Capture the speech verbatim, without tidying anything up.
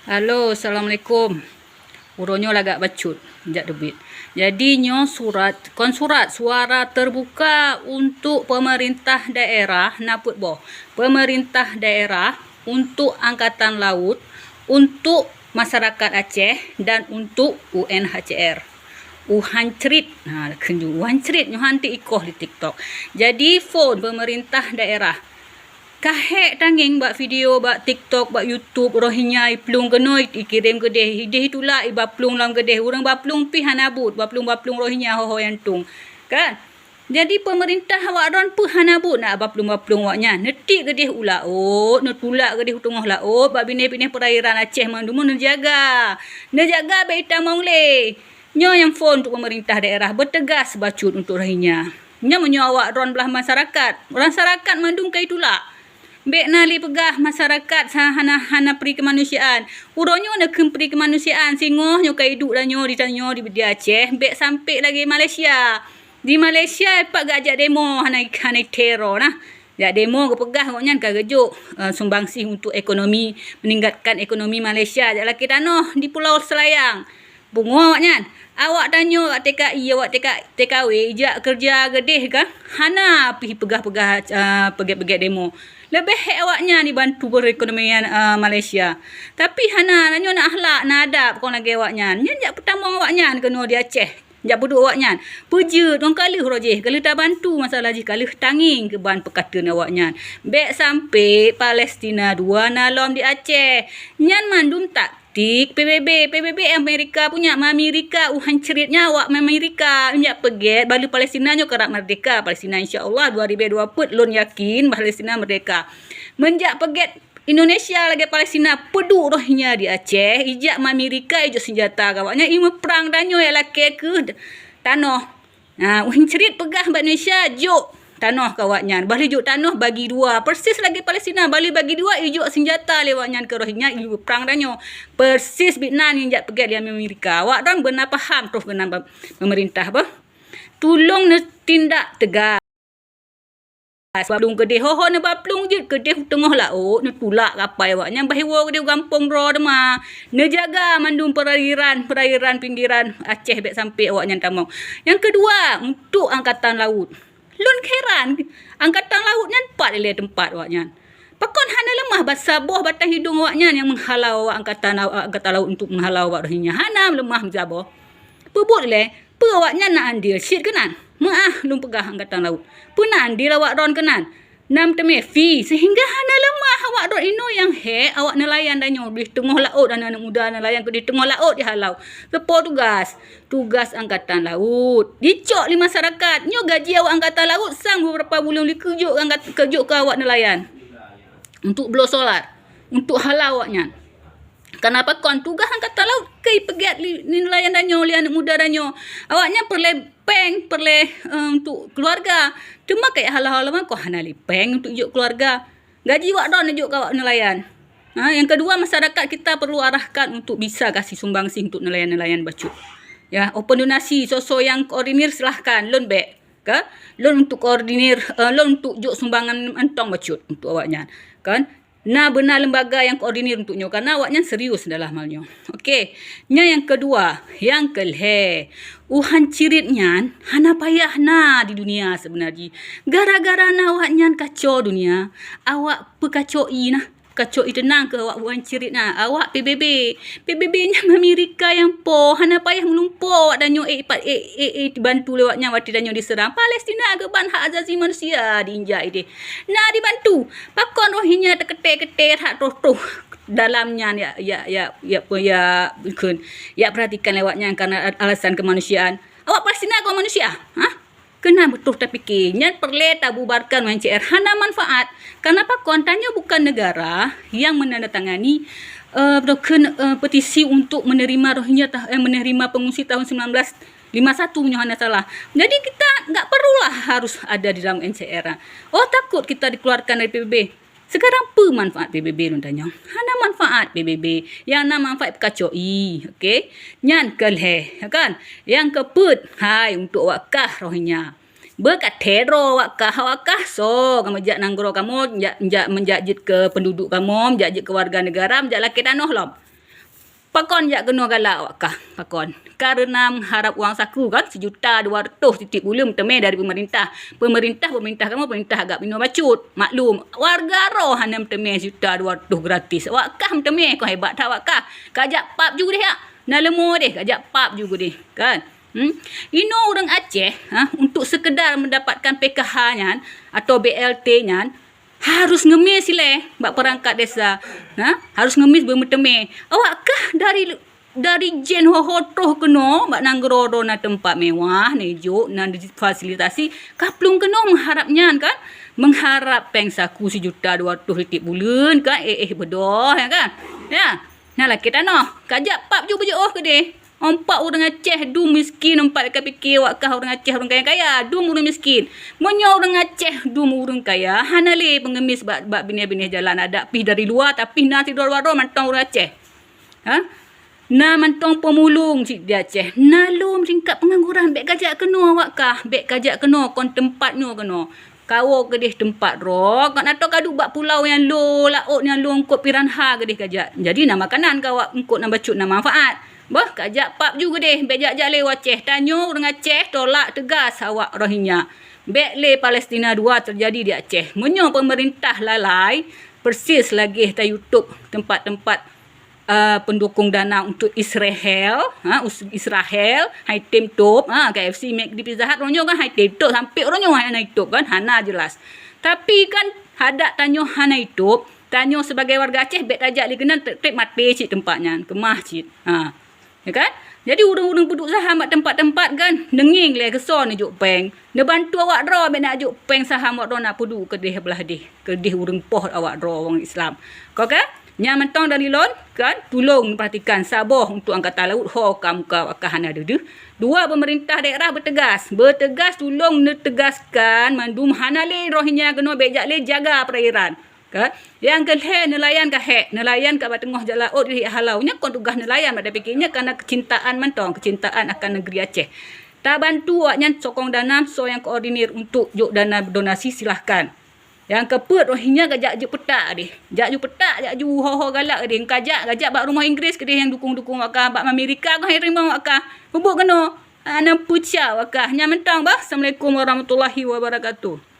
Halo, assalamualaikum. Uroe nyoe lagak bacut, jak teubiet. Jadi nyoe surat, kon surat, suara terbuka untuk pemerintah daerah, na peuet boh. Pemerintah daerah, untuk Angkatan Laut, untuk masyarakat Aceh dan untuk U N H C R. Uhan cerit. Ha, kheun ju uhan cerit nyoe han teuikoh di TikTok. Jadi phon pemerintah daerah. Ka hék tangieng bak video bak TikTok, bak YouTube, Rohingya iplueng keunoe, ikirém keudeh, ideh itulak, iba plueng lam keudeh, ureuëng ba plueng pih hana buet, ba plueng-ba plueng Rohingya ho-ho nyang tueng. Kan? Jadi peumeurintah awak droen peue hana buet nak ba plueng-ba plueng awaknyan. Neutiek keudeh u laôt, neutulak keudeh u teungoh laôt, bak binéh-binéh peurairan Aceh mandum neujaga. Neujaga bèk itamong lé. Nyoe nyang phon untuk peumeurintah daerah, beuteugas bacut untuk Rohingya. Nyoe meunyoe awak droen blah masyarakat, masyarakat mandum ka itulak. Bèk na lé peugah masyarakat sa-, hana, hana pri keumanusiaan. Uroe nyoe neukheun pri keumanusiaan, singoh nyoe ka iduek tanyoe di tanyoe di, di Aceh, bèk sampoe lagèe Malaysia. Di Malaysia pat geujak demo hana, hana teror nah. Jak demo geupeugah awaknyan ka geujok, eh, sumbangsih untuk ekonomi, meningkatkan ekonomi Malaysia. Jak lakèe tanoh di Pulau Selayang. Pungo awaknyan. Awak tanyoe, awak T K I, awak T K, T K W, ijak keureuja keudeh kan, hana pih peugah-peugah, ah, peugèt-peugèt demo. Leubeh hék awaknyan ibantu peureukonomian, ah, Malaysia. Tapi hana, tanyoe na akhlak, na adab kon lagèe awaknyan. Nyan jak peutamong awaknyan keunoe di Aceh. Jak peuduek awaknyan. Peujeuet, ngon ka lheueh uroe jih, ka lheueh tabantu masalah jih, ka lheueh tangieng keu ban peukateun awaknyan. Bèk sampoe Palestina dua na lom di Aceh. Nyan mandum tak tik P B B, P B B Amerika punya, Mamerika, uhan cerit nyan awak Mamerika. Meunjak peugèt, baleue Palestina nyoe karap merdeka. Palestina insya Allah dua ribu dua puluh lôn yakin Palestina merdeka. Meunjak peugèt Indonesia lagèe Palestina, peuduek Rohingya di Aceh, ijak Mamerika ijok seunjata keu awaknyan, imeuprang tanyoe, ilakèe keu tanoh. Nah, uhan cerit peugah bak Indonesia, jok tanoh keu awaknyan. Bah lheueh jok tanoh, bagi dua. Persis lagèe Palestina, bah lheueh bagi dua, ijok seunjata lé awaknyan keu Rohingya, ijok prang tanyoe. Persis biet nan nyang jak peugèt lé Amerika. Awak droen beuna paham troh keunan pemerintah bah. Tulông neutindak teugas. Bak plueng keudeh, ho-ho neuba plueng jeuet keudeh u teungoh laôt, neutulak kapai awaknyan, bah iwoe keudeh u gampông droe teuma. Neujaga mandum peurairan, peurairan pinggiran Aceh bèk sampoe awaknyan tamong. Nyang keudua, untuk Angkatan Laut. Lôn heran, Angkatan Laut nyan pat ilèe teumpat awaknyan. Pakon hana leumah bak saboh batang hidong awaknyan nyang meuhalau awak Angkatan, Angkatan Laut untuk meuhalau awak Rohingya? Hana leumah saboh. Peubuet lé, peue awaknyan na andil cit keunan? Meu'ah lôn peugah Angkatan Laut. Peue na andil awak droen keunan? Na meuteumé fee, sehingga hana leumah awak droen inoe nyang hék awak neulayan tanyoe di teungoh laôt, aneuk-aneuk muda neulayan keu di teungoh laôt jihalau. Keupeue tugas? Tugas Angkatan Laut. Jicok lé masyarakat. Nyoe gaji awak Angkatan Laut sang beberapa buleuen likeu jok angkat-, keu jok keu awak neulayan. Untuk bloe solar. Untuk halau awaknyan. Kenapa kon tugas Angkatan Laut keu ipeugèt lé, lé neulayan tanyoe, lé aneuk muda tanyoe. Awaknyan peureulèe péng, peureulèe, eh, untuk keluarga. Teuma keu halau-halau mangko hana lé péng untuk jok keluarga. Gaji wak droen jok keu awak neulayan. Ha, yang kedua, masyarakat kita perlu arahkan untuk bisa kasih sumbangsih untuk nelayan-nelayan bacut. Ya, open donasi, soe-soe nyang koordinir silahkan, lôn bèk. Ka? Lôn untuk koordinir, eh, lôn untuk jok sumbangan mantong bacut untuk awaknyan. Kan? Na beuna lembaga nyang koordinir untuk nyoe, karena awaknyan serius dalam hal nyoe. Okey. Nyan yang kedua. Yang kelhèe, uhan cirit nyan hana payah na di dunia sebenar jih. Gara-gara na awaknyan kaco dunia, awak peukaco ie nah. Kaco ie teunang keu awak uhan cirit na, awak P B B. P B B nyan Amerika nyang po, hana payah meulumpo awak tanyoe, eh, pat, eh, eh, eh, dibantu lé awaknyan watèe tanyoe diseurang. Palestina geuban hak azazi manusia diinjak ideh. Na dibantu. Pakon Rohingya teukeutè-keutè that troh-troh dalam nyan, ya, ya, ya, ya, ya, ya, bukon. Ya, perhatikan lé awaknyan karena alasan kemanusiaan. Awak Palestina kon manusia? Ha? Keunan beutôi tapike, nyan peureulèe tabubarkan U N H C R, hana manfaat. Karena pakon, tanyoe bukan negara yang menandatangani, eh, bukon, eh, petisi untuk menerima Rohingya tah-, eh, menerima pengungsi tahun sembilan belas lima satu, meunyoe hana salah. Jadi, kita enggak perlulah harus ada di dalam U N H C R. Oh, takut kita dikeluarkan dari P B B. Sekarang peue manfaat P B B lôn tanyong? Hana manfaat P B B. Nyang na manfaat peukaco ie, okey? Nyan kelhèe, ya kan? Nyang keupeuet, hai, untuk awak kah Rohingya. Beuka teror awak kah, awak kah soe, kamoe jak nanggroe kamoe, jak, jak, meujak jeuet keu penduduk kamoe, meujak jeuet keu warga negara, meujak lakèe tanoh lom. Pakon jak keunoe galak awak kah? Pakon? Karena mengharap uang saku kan, sejuta dua ratus sitiep buleuen meuteumé dari pemerintah. Pemerintah, pemerintah kamoe, pemerintah agak binoe bacut. Maklum, warga droe hana meuteumé sejuta dua ratus gratis. Awak kah meuteumé, kon hebat that awak kah. Kajak pap ju deh yak. Na leumo deh, kajak pap ju deh, kan? Hmm? Inoe ureuëng Aceh, ha, untuk sekedar mendapatkan P K H nyan atau B L T nyan, harus ngemis ilée bak perangkat desa. Ha? Harus ngemis beumeuteumé. Awak kah dari, dari jen ho-ho troh keunoe bak nanggroe droe na teumpat mewah, na ijok, na difasilitasi, ka plueng keunoe mengharap nyan kan? Mengharap péng saku sejuta dua ratus sitiep buleuen kan? Eh, eh, beudôh, ya kan? Ya. Nah, lakée tanoh. Kajak pap ju beujiôh keudeh. Ompat ureuëng Aceh dum miskin, ompat ka pike awak kah ureuëng Aceh ureuëng kaya-kaya, dum ureuëng miskin. Meunyoe ureuëng Aceh dum ureuëng kaya, hana lé peungemis bak, bak binéh-binéh jalan, adak pih dari luwa, tapi na sidroe-droe mantong ureuëng Aceh. Ha? Na mantong peumulung cit di Aceh. Na lom tingkat peungangguran, bék kajak keunoe awak kah, bék kajak keunoe, kon teumpat nyoe keunoe. Kawoe keudeh teumpat droe, kon atau kaduek bak pulau nyang lo, laôt nyang lo eungkôt piranha keudeh kajak. Jadi na makanan keu awak eungkôt nyang bacut na manfaat. Boh, kajak pap ju keudeh, bék jak-jak lé u Aceh. Tanyoe ureuëng Aceh tolak teugas awak Rohingya. Bék lé Palestina dua teujadi di Aceh. Meunyoe peumeurintah lalai, persis lagée ta YouTube teumpat-teumpat, eh, pendukung dana untuk Israel, ha, Is-, Israel, hai tem top, ha, K F C, McD, Pizza Hut, uroe nyoe kan hai tem top, sampai uroe nyoe hana top kan, hana jelas. Tapi kan hadak tanyoe hana top, tanyoe sebagai warga Aceh bék tajak lé keunan, treb-treb maté cit teumpat nyan, keumah cit. Ha. Ya kan? Jadi ureuëng-ureuëng peuduek saham bak teumpat-teumpat kan, deungieng lé keusoe neujok péng. Neubantu awak droe bék neujok péng saham awak droe na peuduek keudeh blah deh, keudeh ureuëng poh awak droe ureuëng Islam. Ka kan? Nyan mantong dari lôn kan, tulông perhatikan saboh untuk angkatan laut ho ka muka awak kah hana deuh-deuh. Dua, pemerintah daerah bertegas. Bertegas tulông neuteugaskan mandum hana lé Rohingya keunoe bék jak lé jaga perairan. Kan? Nyang keu lhée, neulayan ka hék, neulayan ka bak teungoh jalan laôt di halau. Nyan kon tugaih neulayan, bak tapike nyan karena kecintaan mantong, kecintaan akan negeri Aceh. Tabantu awaknyan sokong dana, soe nyang koordinir untuk jok dana donasi silahkan. Nyang keupeuet Rohingya ka jak jeuet peutak deh. Jak jeuet peutak, jak ju ho-ho galak deh. Ka jak, ka jak bak rumoh Inggris keudeh nyang dukung-dukung awak kah, bak Amerika keuh nyang teurimong awak kah. Peubuet keunoe, hana peucaya awak kah. Nyan mantong bah. Assalamualaikum warahmatullahi wabarakatuh.